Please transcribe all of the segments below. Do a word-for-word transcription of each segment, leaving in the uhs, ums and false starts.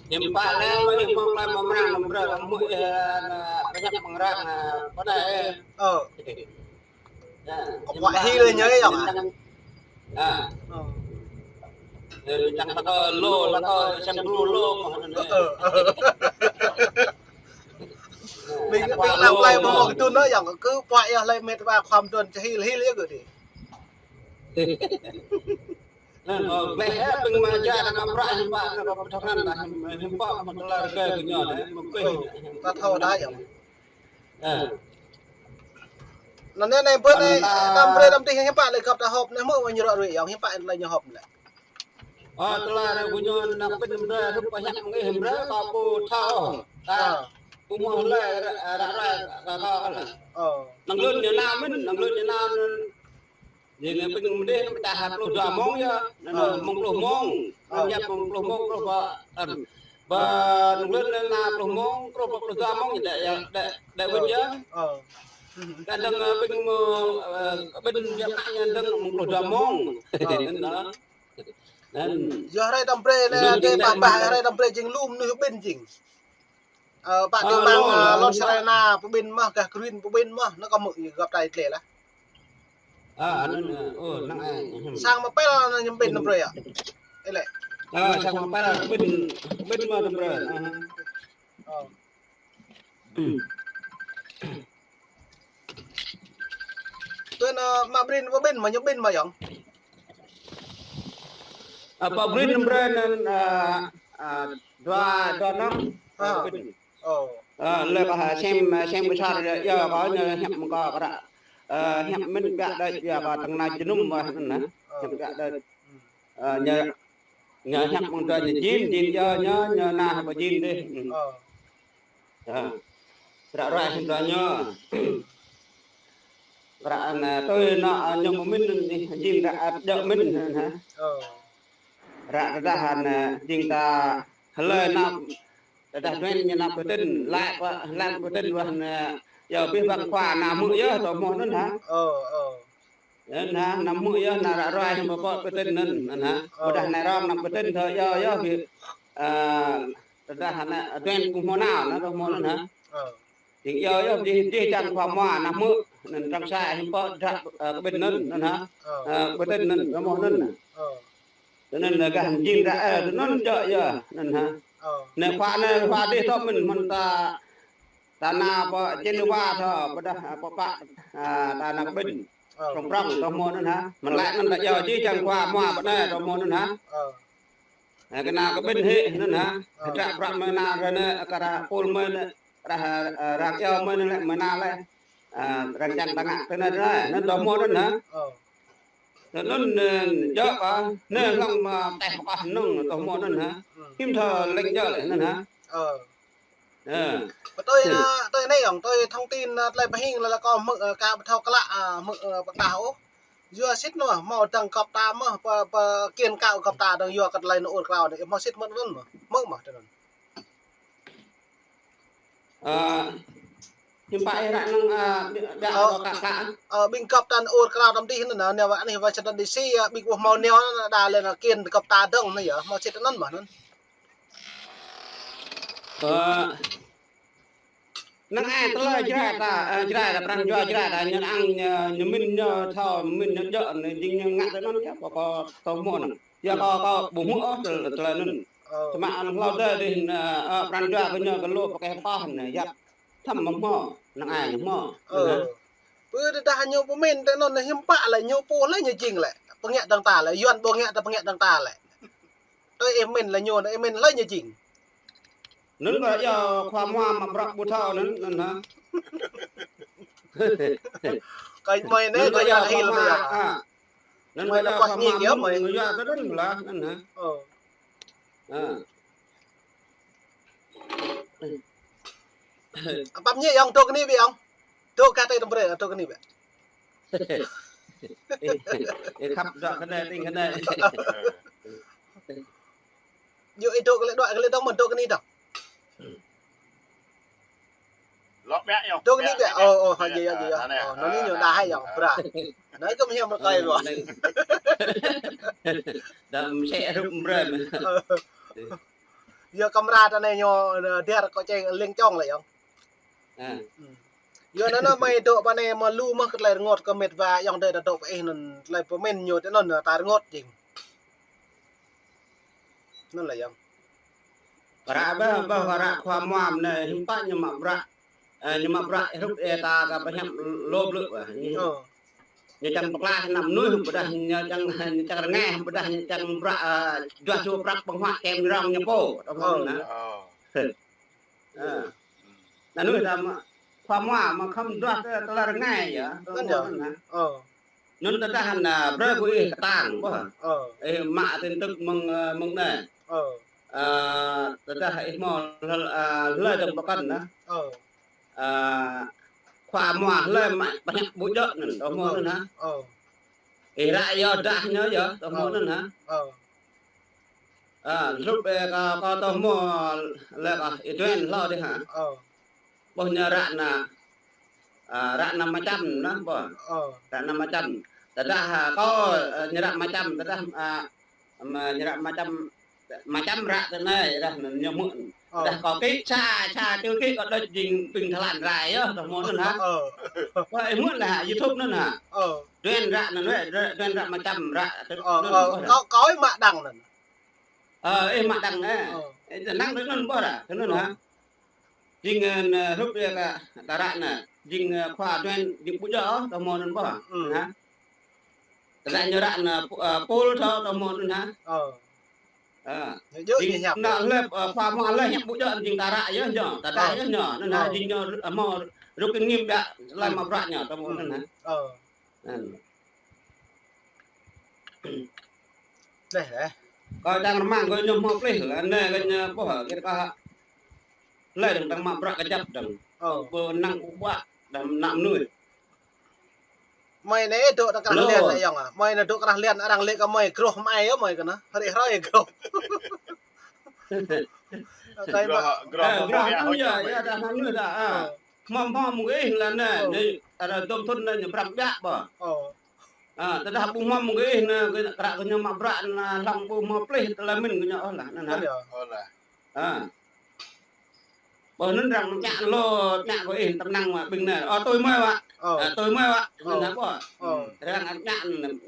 Hiư̆m pă lĕ, mơ̆ ih mơ̆ng klai mơ̆ng mrang, mơ̆ng brơi, mơ̆ ih, na, pơhiăp mơ̆ng rang, na, pơ anai, ih. Ơ. Ya, kơ hiư̆m pă lĕ ñu, yơh, ah. Ha. Ơ. Ơ, ƀing ta kơ lô, ta kơ sem gru lô, mơ̆ anŭn. Ơ, ơ. Ƀing, ƀing ta klai mơ̆ng mơ̆ kơ tun, yơh, kơ pă yơh lĕ met wa khom tun čơ hil, hil yơh kơ dih. Anŭn, ơ, gleh, ơ, ƀing mơ̆ ja, ta mă prăk, hiư̆m pă, na, kơ pơthâo anŭn, ta, hiư̆m, hiư̆m pă, mơ̆ tơlơi rơgơi kơ ñu, anai, mơ̆ pih. Ơ, ta thâo đa yơh. Ơ. Anŭn anai, anai, bơ anai, anŭn ta, đăm brơi, đăm tih, hiư̆m pă, lĕ găp ta họp, anai, mơ̆, mơ̆ ñu ră ruai, yơh, hiư̆m pă, lĕ ñu họp, lĕ. Ơ, tơlơi ră kơ ñu, na, kơ ƀing brơi, rup pơhiăp, mơ̆ng ih, brơi, kơ ƀu thâo. Ta, ơ, kơ mơ̆ lĕ, ră, ră, ră, kơ, kơ, kơ, lĕ. Ơ. Năng lŭn ñu nao mơ̆n, năng lŭn ñu nao mơ̆n. Jing ƀing mơdih anŭn pơčah pluh dua mông yơh. Anŭn, ơ, mông pluh mông. Ơ. Anŭn yap mông pluh mông, pluh ba, ơ, ba năng lŭn anŭn pluh mông, pluh ba pluh dua mông, đĕ, đĕ, đĕ wĭt yơh. Ơ. Kơ dơ̆ng, ơ, ƀing mơ̆, ơ, ƀing yap kơ ñu dơ̆ng mông pluh dua mông. Ơ. Anŭn. Yơh hrơi đăm brơi anai, lŭn adơi jing pă đĕ pă, mă hrơi đăm brơi jing lŭm mơnuih ƀing jing. Ơ, pă, ơ, tơpă, lô, ơ, lô, lŏn lô. Srơi na pơƀin mơ̆n, gah green pơƀin mơ̆n, anŭn kơ mơ̆ găp ta itlĕ lah. Ơ, anŭn, ơ, ơ, năng ai, hm. Sang mă pel anŭn ñu ƀin anŭn brơi yơh. Ih lĕ. Ơ, sang mă pel, pơƀin, pơƀin mơ̆n anŭn brơi. Ơ. Ơ. Hm. Tui anŭn mă ƀin, pơƀin mơ̆n, ñu ƀin mơ̆n yơh. Ơ, pă ƀin anŭn brơi anŭn, ơ, ơ, dua, dua năm. Ơ. Pơƀin. Ơ. Ơ, lĕ kơ ha sem, sem kơ sar yơh, yơh kơ ñu hiăp mơ̆ng kơ kơ ră. Ơ, hiăp mơ̆n biă đơi yơh kơ tơngan jơnum wah anŭn na. Ơ. Hiăp biă đơi. Ơ, ñu, ñu hiăp mơ̆ng tơ ñu jin, jin yơh ñu, ñu na hơpă jin dih. Ơ. Ơ. Ră ruai hĭ tơ ñu. Ră anai tui anŭn, ơ, ñu mơ̆ mĭn anŭn dih, jin ră, ơ, djơ̆ mĭn anŭn ha. Ơ. Ră tơdah anŭn, ơ, jing ta hlơi nao, tơdah duen ñu nao pơtĭn, laĭ pơ, laĭ pơtĭn wah anŭn, ơ, yơh abih bang khua nao hmư̆ yơh, tơ hmâo anŭn ha. Ơ, ơ. Anŭn ha, nao hmư̆ yơh, nao ră ruai hĭ pơpă pơtĭn anŭn, anŭn ha. Ơ. Tơdah anai rŏng nao pơtĭn thâo yơh, yơh abih, ơ, tơdah anŭn, duen kơ hmâo nao, nao tơ hmâo anŭn ha. Ơ. Jing yơh, yơh, jih, jih jang khua mua nao hmư̆, anŭn trăng sa hĭ pơpă drap, ơ, kơ ƀing anŭn, anŭn ha. Ơ. Ơ, pơtĭn anŭn, tơ hmâo anŭn. Ơ. Tui anŭn gah jing ră, ơ, tui anŭn djơ̆ yơh, anŭn ha. Ơ. Anai khua anai, khua dih tŏ mĭn, mơ̆n ta, ta nao pơ Geneva thâo, pơdah, ơ, pơpă, ơ, ta nao kơ ƀing. Ơ. Prŏng prŏng, tơ hmâo anŭn ha. Mơ̆n laĭ anŭn ta yơh, jih jang khua mua pơ anai, tơ hmâo anŭn ha. Ơ. Ơ, kơ nao kơ ƀing hĭ, anŭn ha. Ơ. Hơdră prăk mơ̆ nao ră anai, kơ ră pul mơ̆ anai, ră, ơ, ră yơh mơ̆ anai lĕ, mơ̆ nao lĕ. Ơ, ră čang ta ngă tơ anai, anŭn tơ hmâo anŭn ha. Ơ. Tơ anŭn, ơ, djơ̆ kơ, anai hlŏng mơ̆ teh pơkah anŭn, tơ hmâo anŭn ha. Ơ. Hiư̆m thâo leng djơ̆ lĕ anŭn ha. Ơ. Ơ. Pơtui, ơ, tui anai yơh, tui thông tin, ơ, tơlơi pơhing lĕ, lĕ kơ hmư̆, ơ, ka ƀu thâo klă, ơ, hmư̆, ơ, pơkah ôh. Yua sĭt anŭn, hmâo dơ̆ng găp ta mơ̆n, pơ, pơ kiăng kâo găp ta dơ̆ng yua kơ tơlơi anŭn ur krao anai, hmâo sĭt mơ̆n anŭn mơ̆n, hmư̆ mơ̆n tui anŭn. Ơ, hiư̆m pă ih ră anŭn, ơ, biă, biă, ơ, kơ ka, ka. Ơ, ƀing găp ta anŭn ur krao tăm dih anŭn, anai wa, anai Washington D C, ơ, ƀing ƀu hmâo nao anŭn, đa lĕ anŭn kiăng găp ta dơ̆ng anŭn yơh, hmâo sĭt anŭn mơ̆n anŭn. Ơ, năng ai tơlơi Jrai ta, ơ, Jrai ta, pran jua Jrai ta, ñu năng, ñu, ñu mĭn ñu thâo, mĭn ñu djơ̆, ñu jing ñu ngă tơ anŭn yơh, kơ, kơ tơ hmâo anŭn. Yơh kơ, kơ ƀu hmư̆ ôh tơl-, tơlơi anŭn. Ơ. Tơma anŭn hlâo dơ̆ng dih, ơ, ơ, pran jua kơ ñu kơ lu pơkeh pơkah anŭn, yap. Thăm mơ̆ hmâo, năng ai ñu hmâo. Ơ. Anŭn ha. Pơ tơdah ñu pơmĭn tơ anŭn hiư̆m pă lĕ, ñu pô lĕ ñu jing lĕ. Pơngiă dơ̆ng ta lĕ, Yuan ƀu ngiă ta pơngiă dơ̆ng ta lĕ. Tui ih mĭn lĕ ñu, ih mĭn lĕ ñu jing. Anŭn kơ yơh khua mua mă bruă ƀu thâo anŭn, anŭn ha. Kơ mơi anai, anŭn kơ kơ yơh khua mua, ơ. Anŭn kơ yơh khua mua mă bruă ƀu thâo anŭn ha. Ơ. Ơ. Apăm ñe yơh, dŏ kơ anai biă yơh. Dŏ kơ tơi tơm brơi, dŏ kơ anai biă. Ê, ê, khăp dŏ kơ anai, tĭng kơ anai. Yơh, ê, dŏ kơ lĕ, dŏ kơ lĕ dŏng mơ̆n, dŏ kơ anai dŏng. Lŏ biă yơh. Dŏ kơ anai biă. Ơ, ơ, hă, yơh, yơh, yơh. Ơ, anai ñu đa hai yơh, bra. Anai kơ mơhiam rơkơi ƀu. Đăm sĕ rup brơi. Yua kamra ta anai ñu, ơ, dar kơ čeng leng čong lĕ yơh. Ơ. Yua anŭn mơi dŏ pơ anai mă lu mơ̆ kơ tơlơi rơngot kơ met wa yŏng dơi ta dŏ pơ ih anŭn tơlơi pơmĭn ñu tơ anŭn ta rơngot jing. Anŭn lĕ yơh. Prăk ƀơh, ƀơh prăk khua mua anai hiư̆m pă ñu mă prăk. Ơ, ñu mă prăk hrup ê ta kơ pơhiăp lŏ blư̆ ƀơh. Ñu, ñu čang pơklah năm nuih ƀơdah ñu čang, ñu čang rơngai ƀơdah ñu čang prăk, ơ, juă čô prăk pơnguah kem rong ñu pô. Tơmơ̆ anŭn hă. Ơ. Anŭn ta mă, khua mua mă khŏm duah tơ, tơlơi rơngai yơh, tơmơ̆ anŭn hă. Anŭn tơdah anŭn brơi kơ ih kơtang ƀơh. Ih mă tin tức mơ̆ng, ơ, mơ̆ng anai. Ơ, tơdah ih hmâo hlơi, ơ, hlơi dơ̆ng pơkŏn anŭn. Ơ, khua mua hlơi mă pơhiăp ƀu djơ̆ anŭn, tơmơ̆ anŭn hă. Ih ră yơh dah ñu yơh, tơmơ̆ anŭn hă. Ơ, hrup ê kơ, kơ tơmơ̆ lĕ kơ ih duen hlâo dih hă. Ƀơh ñu ră anŭn, ơ, ră anŭn mă čăm anŭn ƀơh. Ră anŭn mă čăm. Tơdah, ơ, kơ, ơ, ñu ră mă čăm, tơdah, ơ, mă, ñu ră mă čăm, mă čăm ră tơ anai, dah ñu mơ̆n. Dah kơ kĭ sa, sa čư kĭ kơ đôč jing ƀing tơlan rai yơh, tơmơ̆ anŭn hă. Ơ. Wă ih mơ̆n lĕ hă, YouTube anŭn hă. Ơ. Duen ră anŭn wĕ, duen ră mă čăm ră tơ anŭn ƀơh. Kơ, kơ ih mă đăng anŭn. Ơ, ih mă đăng anai. Ơ. Ih tơnăng tơ anŭn ƀơh ră, tơ anŭn hă. Jing, ơ, hrup ê kơ ta ră anŭn, jing, ơ, khua duen, jing ƀu djơ̆ ôh, tơmơ̆ anŭn ƀơh. Hă. Tơdah ñu ră anŭn, ơ, pul thâo, tơmơ̆ anŭn hă. Ơ. Ơ. Ñu djơ̆ jing ñu hiăp anŭn yơh. Hlơi, ơ, khua mua hlơi hiăp ƀu djơ̆ jing ta ră yơh ñu, ta dah yơh ñu. Anŭn hă, jing ñu, ơ, hmâo rút kinh nghiệm biă, tơlơi mă prăk ñu, tơmơ̆ anŭn hă. Ơ. Anŭn. Leh, leh. Kơ čang rơmang kơ ñu hmâo plih lĕ, anai kơ ñu ƀơh, kơ kơ hlơi dơ̆ng tơ̆ng mă prăk kơjăp dơ̆ng. Ơ. Pơ năng ƀu ƀuă, dăm năm nuih. Mơi anai dŏ tơ krah Lian lĕ yŏng ah. Mơi anai dŏ krah Lian arăng lĕ kơ mơi groh mă ai yơh mơi kơ anŭn. Hrơi hrơi groh. Kơ mă. Groh, groh, ơ, groh mă ai yơh, yơh, dăm năm nuih dah, ơ. Ơ. Hmâo, hmâo mơ̆ng ih lĕ anai, anai, arăng dŏm thŭn anai ñu prăm biă ƀơh. Ơ. Ơ, tơdah ƀu hmâo mơ̆ng ih anai, kơ, krăk kơ ñu mă prăk anŭn hlŏng ƀu hmâo plih tơlơi mĭn kơ ñu ôh lah, anŭn hă. Ơ, yơh. Ơ lah. Ơ. Ƀơh anŭn arăng ñă lu, ñă kơ ih tơm năng mă ƀing anai. Ơ, tui mơi wă. Ơ. Ơ, tui mơi wă. Anŭn hă ƀơh. Ơ. Arăng ñă,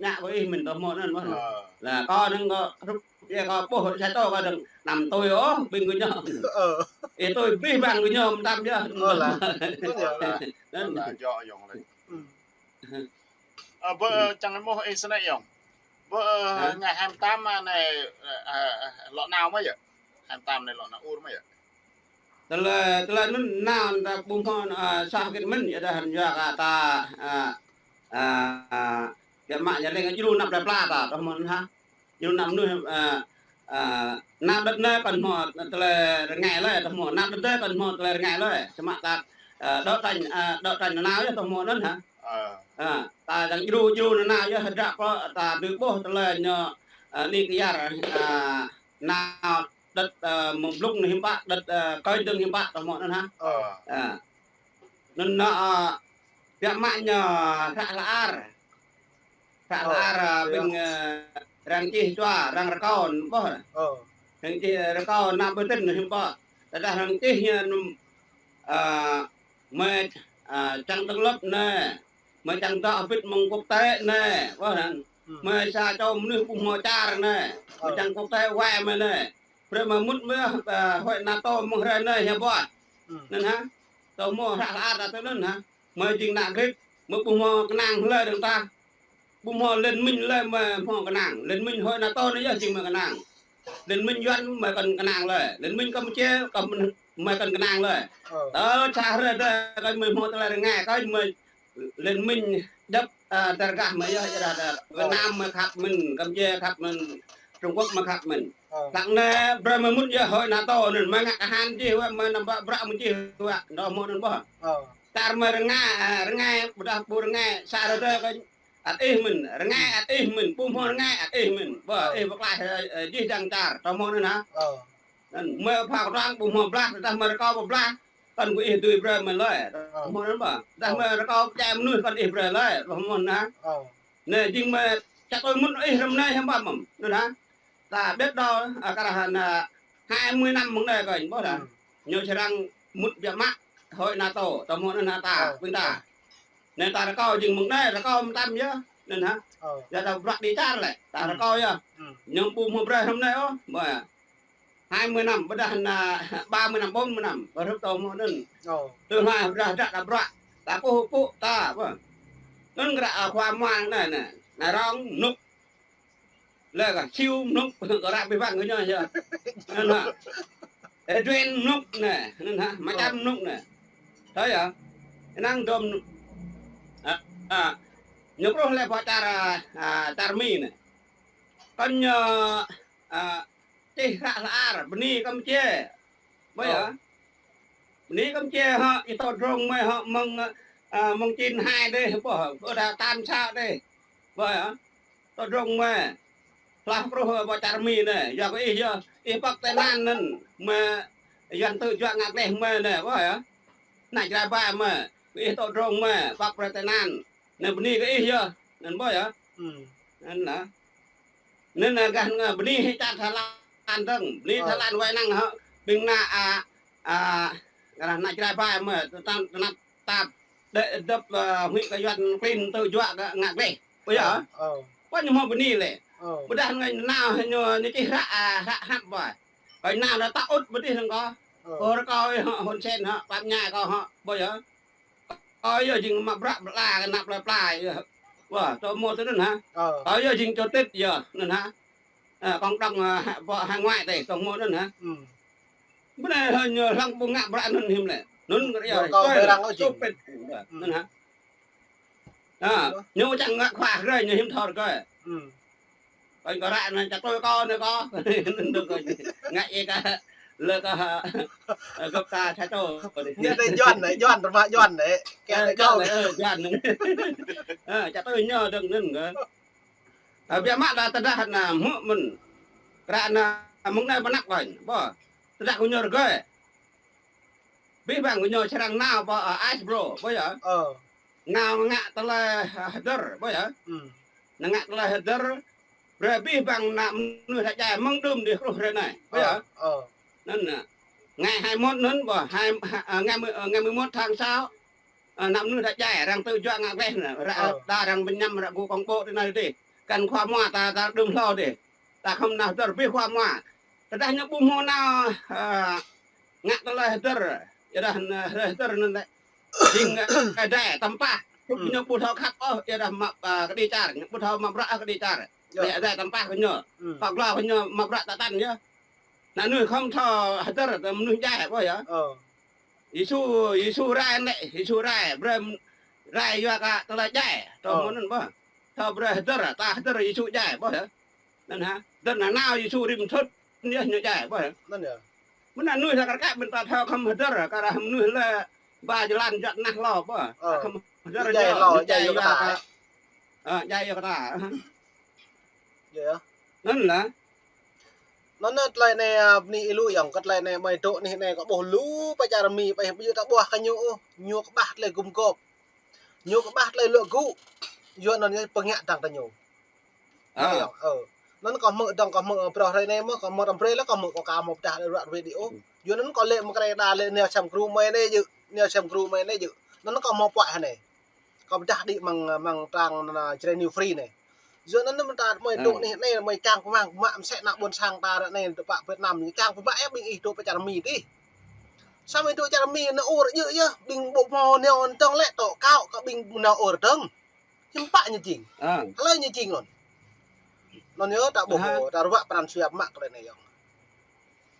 ñă kơ ih mĭn tơmơ̆ anŭn ƀơh. Ơ. Lah, kơ anŭn kơ hrup Yơh kơ ƀuh sa čô kơ dơ̆ng năm tui ôh ƀing gơñu. Ơ. Ih tui abih bang gơñu mơtam yơh. Ơ lah. Tui yơh lah. Anŭn. Ơ lah, djơ̆ yơh lĕ. Ơ, ƀơ čang mơ̆ ih snei yơh. Ƀơ, ơ, hă? Ngày hai mươi tám anai, ơ, ơ, lŏ nao mơ̆ yơh? Hai mươi tám anai lŏ nao ur mơ̆ yơh? Tơlơi, tơlơi anŭn nao ta ƀu hmâo, ơ, sah kĭt mơ̆n, yơh dah hăn yua kơ ta, ơ, ơ, ơ, biă mă ñu leng djru anăp plơi pla ta, ta hmâo anŭn hă. Djru anăp mơnuih, ơ, ơ, anăp đơ̆t anai kăn hmâo tơlơi rơngai lơi, ta hmâo anăp đơ̆t anai kăn hmâo tơlơi rơngai lơi. Samơ̆ ta, ơ, đấu tranh, ơ, đấu tranh nanao yơh ta hmâo anŭn hă. Ơ. Ơ, ta dang djru, djru nanao yơh hơdră pơ ta dưi ƀuh tơlơi ñu, ơ, ni kơ yar, ơ, nao đơ̆t, ơ, mơ̆ng blung anai hiư̆m pă, đơ̆t, ơ, kơi dơ̆ng hiư̆m pă ta hmâo anŭn hă. Ơ. Ơ. Anŭn, ơ, biă mă ñu hră hla ar. Hră hla ar, ơ, ƀing, ơ, arăng čih čua, arăng rơkâo anŭn ƀơh. Ơ. Arăng čih rơkâo anăp ƀơi tin anŭn hiư̆m pă. Tơdah arăng čih ñu anŭn, ơ, mơi, ơ, čang tơlŏp anai. Mơi čang dŏ hơbĭt mơ̆ng quốc tế anai. Ƀơh anŭn. Mơi sa čô mơnuih ƀu hmâo čar anai. Mơi čang quốc tế wai mơi anai. Brơi mơi mŭt mơi, ơ, hội NATO mơ̆ng hrơi anai hiư̆m pă. Anŭn hă. Tơ hmâo hră hla ar ta tơ anŭn hă. Mơi jing ană Grik, mơi ƀu hmâo kơnang hlơi dơ̆ng tah. Ƀu hmâo liên minh lơi mơi hmâo kơnang. Liên minh hội NATO anai yơh jing mơi kơnang. Liên minh Yuăn mơi kăn kơnang lơi. Liên minh Campuchia kăn, mơi kăn kơnang lơi. Ơ. Tơ sa hrơi tơ kơ mơi hmâo tơlơi rơngai kơ mơi liên minh djŏp, ơ, tơrgah mơi yơh, yơh dah, dah. Ơ. Việt Nam mơi khăp mơ̆n, Campuchia khăp mơ̆n, Trung Quốc mơi khăp mơ̆n. Ơ. Hlăk anai brơi mơi mŭt yơh hội NATO anŭn mơi ngă kơhan čih wă, mơi năm ƀă bruă mơi čih wă, anŭn hmâo anŭn ƀơh. Ơ. Čar mơi rơngai, ơ, rơngai, ƀôdah ƀu rơngai, sa hrơi tơ kơ ăt ih mơ̆n, rơngai ăt ih mơ̆n, ƀu hmâo rơngai ăt ih mơ̆n. Ƀơh, ơ, ih pơklaih, ơ, ơ, jih jang čar, ta hmâo anŭn hă. Ơ. Anŭn mơi pha kơtuang ƀu hmâo blah, tơdah mơi rơkâo pơblah, kăn kơ ih dưi brơi mơi lơi. Ơ. Hmâo anŭn ƀơh. Tơdah mơi rơkâo pơdjai mơnuih kăn ih brơi lơi. Hmâo anŭn hă. Ơ. Anai jing mơi čăt ơi mŭt ih răm anai hiư̆m pă mơ̆n. Anŭn hă. Ta ƀiă đôč, ơ, kar hă anŭn, ơ, hai mươi năm mơ̆ng anai kơnh, ƀuh dah. Ñu čơrang mŭt biă mă, hơi NATO, tơhmô anŭn hă ta, ƀing ta. Anai ta rơkâo jing mơ̆ng anai, rơkâo mơtam yơh, anŭn hă. Yua ta bruă đi čar lĕ, ta rơkâo yơh. Ñu ƀu hmâo brơi hrŏm anai ôh, ƀuh yơh. Hai mươi năm, ƀôdah anai ba mươi năm, bốn mươi năm, ƀu hrup tơhmô anŭn. Tơlơi ƀôdah dah ta bruă, ta kơkuh pơpŭ ta, ƀuh. Anŭn kơ ră, a, khua mua anai, anai, anai rong, mơnŭk. Lĕ kơ siu mơnŭk, kơ ră abih bang kơ ñu yơh. Anŭn hă. Edwin mơnŭk anai, anŭn hă, mơčăm mơnŭk anai. Thâo yơh. Anŭn dôm, a, a, ñu pruh lĕ ƀơi čar, a, a, čar Mi anai. Kơnh ñu, a, čih hră hla ar, bơni Kampuchia. Ƀuh yơh. Bơni Kampuchia hŏ, ih tŏ drông mơi hŏ mơ̆ng, a, mơ̆ng Chin hai dih, ƀuh, ƀuh dah tam sao dih. Ƀuh yơh. Tŏ drông mơi. Hlah pruh ƀơi čar Mi anai, yua kơ ih yơh, ih pŏk tơnăn anŭn, mơi Yuan tŭ juă ngă gleh mơi anai, ƀuh yơh. Ană Jrai ƀai mơi, ih tŏ drông mơi, pŏk brơi tơnăn. Anai bơni kơ ih yơh, anŭn ƀuh yơh. Anŭn lah. Anŭn, a, gah, a, bơni hĭ čar Thái Lan dơ̆ng, bơni Thái Lan wai lăng hŏ, ƀing ană, a, a, gah ană Jrai ƀai mơi, tơnap, tơnap tap, đe-, dăp, a, huĭ kơ Yuan klin tŭ juă kơ ngă gleh. Ƀuh yơh. Ƀuh ñu hmâo bơni lĕ. Ƀôdah ngă nao ñu, ñu čih hră, a, hră hăp ƀuh. Kơ nao dah ta ŭt bơdih lăng kơ. Kơ rơkâo ih hŏ, Hun Sen hŏ, pap ñai kơ hŏ, ƀuh yơh. Ơ, yơh jing mă bruă pla, kơ năp pla pla, yơh. Wah, tơhmô tui anŭn hă. Ơ, yơh jing chủ tịch, yơh, anŭn hă. A, cộng đồng, a, ha-, ƀơi hải ngoại tê, tơhmô anŭn hă. Bơnai hă ñu lăng ƀu ngă bruă anŭn hiư̆m lĕ. Anŭn kơ yơh, kơ răng ôh jing. Anŭn hă. A, ñu čang ngă khua rơi, ñu hiư̆m thâo rơgơi. Kơ ră anai ča tui kơ anai kơ. Ngă ih kơ, lĕ kơ, a, gơ̆p ta ča tui. Ñu tê Yuan anai, Yuan, rơmah Yuan anai. Kơ anai kơ. Ơ, ča tui ñu dơ̆ng anŭn kơ. A, biă mă dah tơdah anai hmư̆ mơ̆n. Kơ ră anai mơ̆ng anai pơnăp kơnh. Ƀuh. Tơdah kơ ñu rơgơi. Abih bang kơ ñu čơrang nao ƀơi, a, Ice Bro, ƀuh yơh. Nao ngă tơlơi, a, hơdơr, ƀuh yơh. Nao ngă tơlơi hơdơr, brơi abih bang ană mơnuih dah djai mơ̆ng đưm dih truh hrơi anai, ƀuh yơh. Anŭn, a, ngày hai mốt anŭn, ƀuh, hai, ha, a, ngày mười, a, ngày mười một tháng sáu, a, ană mơnuih dah djai, arăng tŭ juă ngă gleh anai, ră, a, ta arăng pơñăm ră gŭ kông ƀô̆ tui anai dih. Kăn khua mua ta, ta đưm hlâo dih. Ta khŏm nao hơdơr abih khua mua. Tơdah ñu ƀu hmâo nao, a, ngă tơlơi hơdơr, yua dah, a, tơlơi hơdơr anŭn lĕ. Jing, a, adai tơmpah. Ñu ƀu thâo khăp ôh, yua dah mă, a, kơđi čar, ñu ƀu thâo mă bruă kơđi čar. Lĕ adai tơmpah kơ ñu. Pơglô kơ ñu mă bruă tơtăn yơh. Ană mơnuih khŏm thâo hơdơr, tơ mơnuih djai, ƀuh yơh. Yêsu, Yêsu rai lĕ, Yêsu rai, brơi rai yua kơ tơlơi djai, tơhmô anŭn ƀuh. Thâo brơi hơdơr, ta hơdơr Yêsu djai, ƀuh yơh. Anŭn hă, hơdơr nanao Yêsu rĭm thŭn yơh ñu djai, ƀuh yơh. Anŭn yơh. Mơnă mơnuih ta kar kaĭ ƀing ta thâo khŏm hơdơr, kar hă mơnuih lĕ ba jơlan juă tơnah hlâo, ƀuh. Khŏm hơdơr djai ñu, hlâo, ñu djai yua kơ ta. A, djai yua kơ ta. Yơh. Anŭn lah. Anŭn tơlơi anai, a, bơni ih lu yơh, kơ tơlơi anai mơi dŏ anih anai kơ ƀuh lu pơ čar Mi, pơ ih ƀu djơ̆ ta ƀuh kơ ñu ôh, ñu kơƀah tơlơi gum gôp. Ñu kơƀah tơlơi luă gŭ. Yua anŭn yơh pơngă dơ̆ng kơ ñu. Ơ. Anŭn kâo hmư̆ dơ̆ng, kâo hmư̆, a, phrâo hrơi anai mơ̆, kâo hmư̆ răm brơi lah kâo hmư̆ kâo ka hmâo pơdah ră ruă video. Yua anŭn kâo lĕ mơ̆ng krê đa lĕ nao sem gru mơi anai djơ̆, nao sem gru mơi anai djơ̆. Anŭn kâo hmâo puăi hă anai. Kâo pơdah đĭ mơ̆ng, mơ̆ng trang, a, Jrai New Free anai. Yua anŭn mơ̆n ta mơi dŏ anih anai, mơi čang pơmang, mă mơsĕ ană ƀôn sang ta ră anai, tơpă Việt Nam, čang pơmă yơh ƀing ih dŏ pơ čar Mi dih. Samơ̆ dŏ čar Mi anai ur djơ̆ yơh, ƀing ƀu hmâo nao dơ̆ng lĕ tŏ kâo, kơ ƀing nao ur dơ̆ng. Hiư̆m pă ñu jing. Hlơi ñu jing anŭn. Anŭn yơh ta ƀuh, ta ruă pran jua mă tơlơi anai yơh.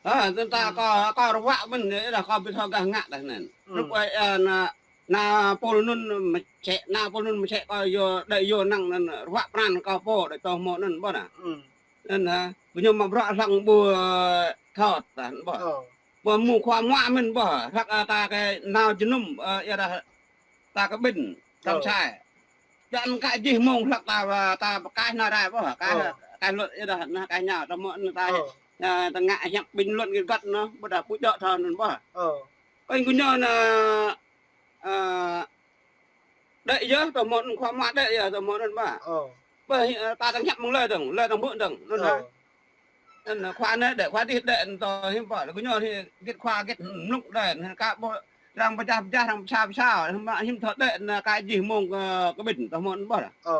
A, tơdah kâo, kâo ruă mơ̆n, yơh dah kâo ƀu thâo gah ngă dah anŭn. Rup, a, a, ană, ană pôl anŭn mơsĕ, ană pôl anŭn mơsĕ kâo yua, đơi yua năng anŭn ruă pran kâo pô, đơi tơhmô anŭn ƀuh anŭn. Anŭn hă, ƀu ñu mă bruă hlŏng ƀu, a, thâo tah ƀuh. Ƀuh mơ̆ng khua mua mơ̆n ƀuh, hlăk, a, ta kơ nao jơnum, a, yua dah ta kơ ƀĭn, tơm sai. Dăn kơ jih mông hlăk ta, a, ta pơkaih nao rai ƀuh, kaih, kaih luăt yua dah, anai kaih ñu, tơhmô anŭn ta, a, ta ngă hiăp bình luận gĭt găt anŭn, ƀudah ƀu djơ̆ thâo anŭn ƀuh. Kơ ƀing gơñu anŭn, a, đơi yơh, tơhmô anŭn khua mua đơi yơh, tơhmô anŭn ƀuh. Ƀuh, a, ta tơngăp mơ̆ng lơi dơ̆ng, lơi tơhmô dơ̆ng, anŭn hă. Anŭn khua anai đĕ, khua adih đĕ, anŭn tơ hiư̆m pă, gơñu hĭ git khua git mlŭk đĕ, anŭn kơ ƀu, arăng pơčah pơčah, arăng pơsao pơsao, anŭn mă hiư̆m thâo đĕ, anŭn kơ jih mông kơ, kơ ƀĭn, tơ mơ̆n ƀơh. Ơ.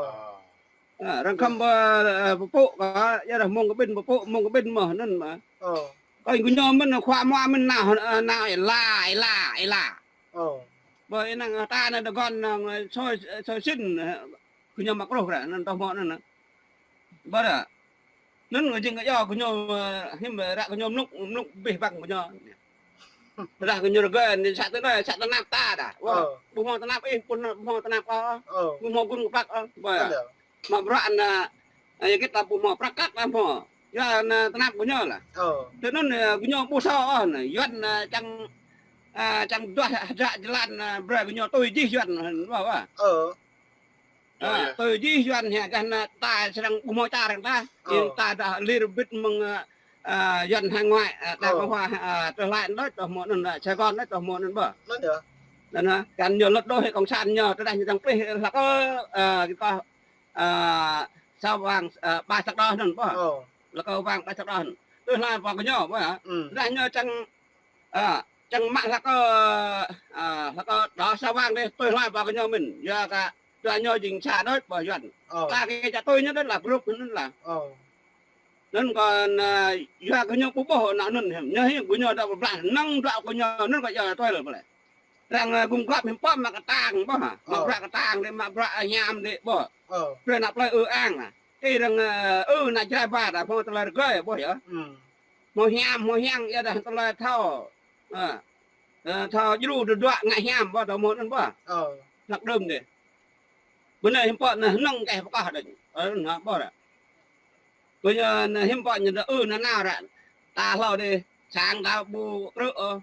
Ơ, arăng khŏm pơ, ơ, pơpŭ kơ, yua dah mông kơ ƀĭn pơpŭ, mông kơ ƀĭn mơ̆n, anŭn mă. Ơ. Kơ gơñu mơ̆n khua mă mơ̆n nao, ơ, nao ê la, ê la, ê la. Ơ. Ƀơi anŭn ta anai dơgŏn anŭn soi, soi sĭn, ơ, gơñu mă kruh ră, anŭn tơ mơ̆n anŭn. Ƀơh ră. Anŭn kơ jing kơ yua gơñu, ơ, hiư̆m ră gơñu mlŭk, mlŭk abih bang gơñu. Ră gơñu rơgơi, anai sat tơnap, sat tơnap ta dah. Wah, ơ, ƀu hmâo tơnap ih, ƀu hmâo tơnap kâo. Ơ. Ƀu hmâo gŭn kơpăk, ơ. Ƀơh. Anŭn yơh. Mă bruă anŭn, ơ, yua kơ ta ƀu hmâo prăk kăk ta hmâo. Yua anŭn tơnap gơñu lah. Ơ. Tơ anŭn, ơ, gơñu ƀu thâo ôh anŭn. Yuan, ơ, čang, ơ, čang duah hơdră jơlan, ơ, brơi gơñu tui jih Yuan, wah, wah. Ơ. Ơ, yơh. Tui jih Yuan hă, kah anŭn ta srăng ƀu hmâo čar arăng ta. Ơ. Ih ta dah lir bit mơ̆ng, ơ, ơ, Yuan hải ngoại, ơ, ta, ơ, kơ hua, ơ, tơlơi anŭn đôč, tơ mơ̆n anŭn, ơ, Sài Gòn đôč, tơ mơ̆n anŭn ƀơh. Anŭn yơh. Anŭn hă, kăn ñu lŏt đôč hĭ cộng sản ñu, tơdah ñu čang plih, ơ, hla kơ, ơ, kơ, ơ, sa wang, ơ, ba săk đôh anŭn ƀơh. Ơ. Hla kơ wang ba săk đôh anŭn. Tui hloi pơ gơñu ƀơh. Ơ. Tơdah ñu čang, ơ, čang mă hla kơ, ơ, hla kơ đôč sa wang dih, tui hloi pơ gơñu mơ̆n. Yua kơ tơdah ñu jing sa đôč ƀơh Yuan. Ơ. Ta kơ čă tui ñu đôč lah, group anŭn lah. Ơ. Anŭn kơ, ơ, yua gơñu ƀu ƀuh anŭn, anŭn hiư̆m. Ñu hiư̆m gơñu dŏ pơblah, năng dŏ gơñu, anŭn kơ yua tui lah ƀơh lĕ. Arăng, ơ, gum gŏp hiư̆m pă mă kơtang ƀơh hă. Mă, ơ, bruă kơtang dih, mă bruă, ơ, hiam dih ƀơh. Ơ. Brơi ană plơi ư ang lah. Ih arăng, ơ, ư ană Jrai ba dah hmâo tơlơi rơgơi ƀơh yơh. Ơ. Hmâo hiam, hmâo hiăng, yua dah tơlơi thâo. Ơ. Ơ, thâo djru tơdruă ngă hiam ƀơh, tơ mơ̆n anŭn ƀơh. Ơ. Hlăk đưm dih. Bơnai hiư̆m pă anŭn hơnơ̆ng kơ pơkŏh đôč. Ơ, anŭn ƀơh ră. Kơ ñu anŭn hiư̆m pă ñu dah ư anŭn nao ră. Ta hlâo dih, sang ta ƀu krư̆ ôh.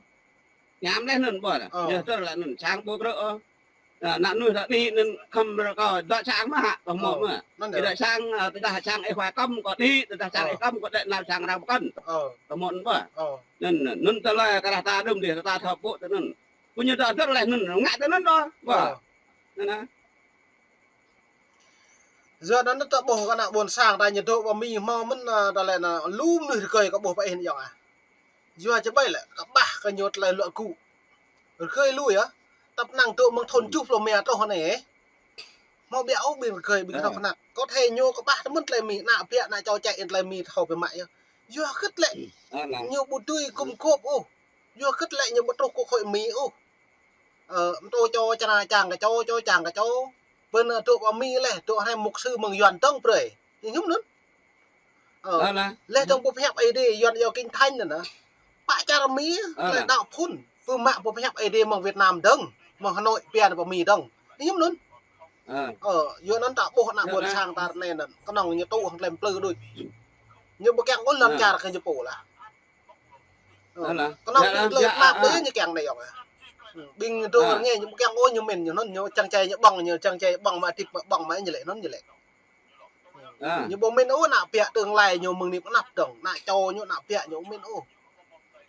Hiam laih anŭn ƀơh ră. Ơ. Ñu tơl laih anŭn sang ƀu krư̆ ôh. Ơ, ană mơnuih ta đĭ anŭn khŏm rơkâo dŏ sang mơ̆ hă, tơ mơ̆n mơ̆. Anŭn yơh. Dŏ sang, ơ, tơdah sang ih khua kăm kơ đĭ, tơdah sang ih kăm kơ đĕ nao sang arăng pơkŏn. Ơ. Tơ mơ̆n ƀơh. Ơ. Anŭn, anŭn tơlơi kơ dah ta đưm dih, ta thâo ƀuh tơ anŭn. Kơ ñu ta tơl laih anŭn, ngă tơ anŭn đôč. Ơ. Ƀơh. Anŭn anŭn. Yua anŭn ta ƀuh kơ ană ƀôn sang ta ñu dŏ pơ Mi hmâo mơ̆n, ơ, ta laĭ anŭn lu mơnuih rơgơi kơ ƀuh pơ ih anŭn yơh ah. Yua čơbơi lĕ, kơƀah kơ ñu tơlơi luă gŭ. Rơgơi lu yơh, tơpă năng dŏ mơ̆ng thun tơjuh pluh rơma truh anai, ơ. Hmâo ƀiă ôh ƀing rơgơi, ƀing thâo kơnăk. Kơ thê ñu kơƀah tơmơ̆n tơlơi Mi, ană ƀiă, ană čô čĕ tơlơi Mi thâo biă mă yơh. Yua hơget lĕ ñu ƀu dưi gum gôp ôh. Yua hơget lĕ ñu ƀu truh kơ hội Mi ôh. Ơ, mơtô čô čơna čang kơ čô, čô čang kơ čô. Bơ anŭn dŏ pơ Mi laih, dŏ hrăm mục sư mơ̆ng Yuan dơ̆ng brơi. Ñu hiư̆m anŭn. Ơ, laih dơ̆ng pơhiăp Ơi Adai Yuan yua kinh thánh anŭn. Pă čar Mi, laih đaŏ phŭn. Pơmă pơhiăp Ơi Adai mơ̆ng Việt Nam dơ̆ng, mơ̆ng Hà Nội, pian pơ Mi dơ̆ng. Ñu hiư̆m anŭn. Ơ, yua anŭn ta ƀuh ană ƀôn sang ta anai anŭn. Kơnơ̆ng ñu tŭ hăng tơlơi plư đôč. Ñu ƀu kiăng ôh lŏn čar kơ ñu pô lah. Ơ, kơnơ̆ng tơlơi tơnap tơ ñu kiăng anai yơh. Ƀing dŏ rơngai ñu ƀu kiăng ôh ñu mĭn ñu anŭn, ñu čang čai ñu ƀơ̆ng, ñu čang čai ƀơ̆ng mă tĭp mă ƀơ̆ng mă ñu lĕ anŭn ñu lĕ. Ñu ƀu mĭn ôh ană ƀiă tương lai ñu mơ̆ng anai pơ anăp dơ̆ng, ană čô ñu ană ƀiă ñu ƀu mĭn ôh.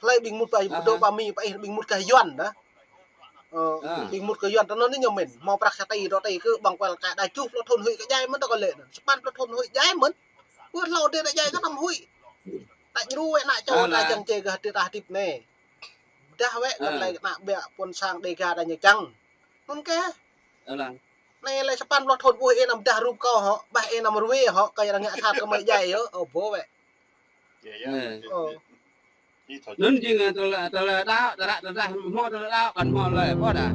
Hlơi ƀing mŭt pơ dŏ pơ Mi pơ ih ƀing mŭt kơ Yuan dah. Ơ, ƀing mŭt kơ Yuan tơ anŭn ñu mĭn, hmâo prăk sa tỉ dua tỉ kơ ƀơ̆ng kual kơ đa tơjuh pluh thun huĭ kơ djai mơ̆n tơ kơ lĕ anŭn. Sapăn pluh thun huĭ djai mơ̆n. Ƀu hlâo dih ană djai kơ năm huĭ. Ta djru wĕ ană čô ta čang čai gah dih ta hơdip anai. Dah wĕ kơ tơlơi ană ƀiă ƀôn sang Dêga ta ñu čang. Anŭn kơ. Anai lĕ sapăn pluh thun ƀuh ih anăm dah rup kâo hŏ, ƀah ih anăm rơwe hŏ, kơ arăng ngă sat kơ mơi djai yơh, ơ ƀô̆ wĕ. Anŭn jing, ơ, tơlơi, tơlơi đaŏ, tơlơi, tơlơi hmâo tơlơi đaŏ, kăn hmâo tơlơi ƀô̆ dah.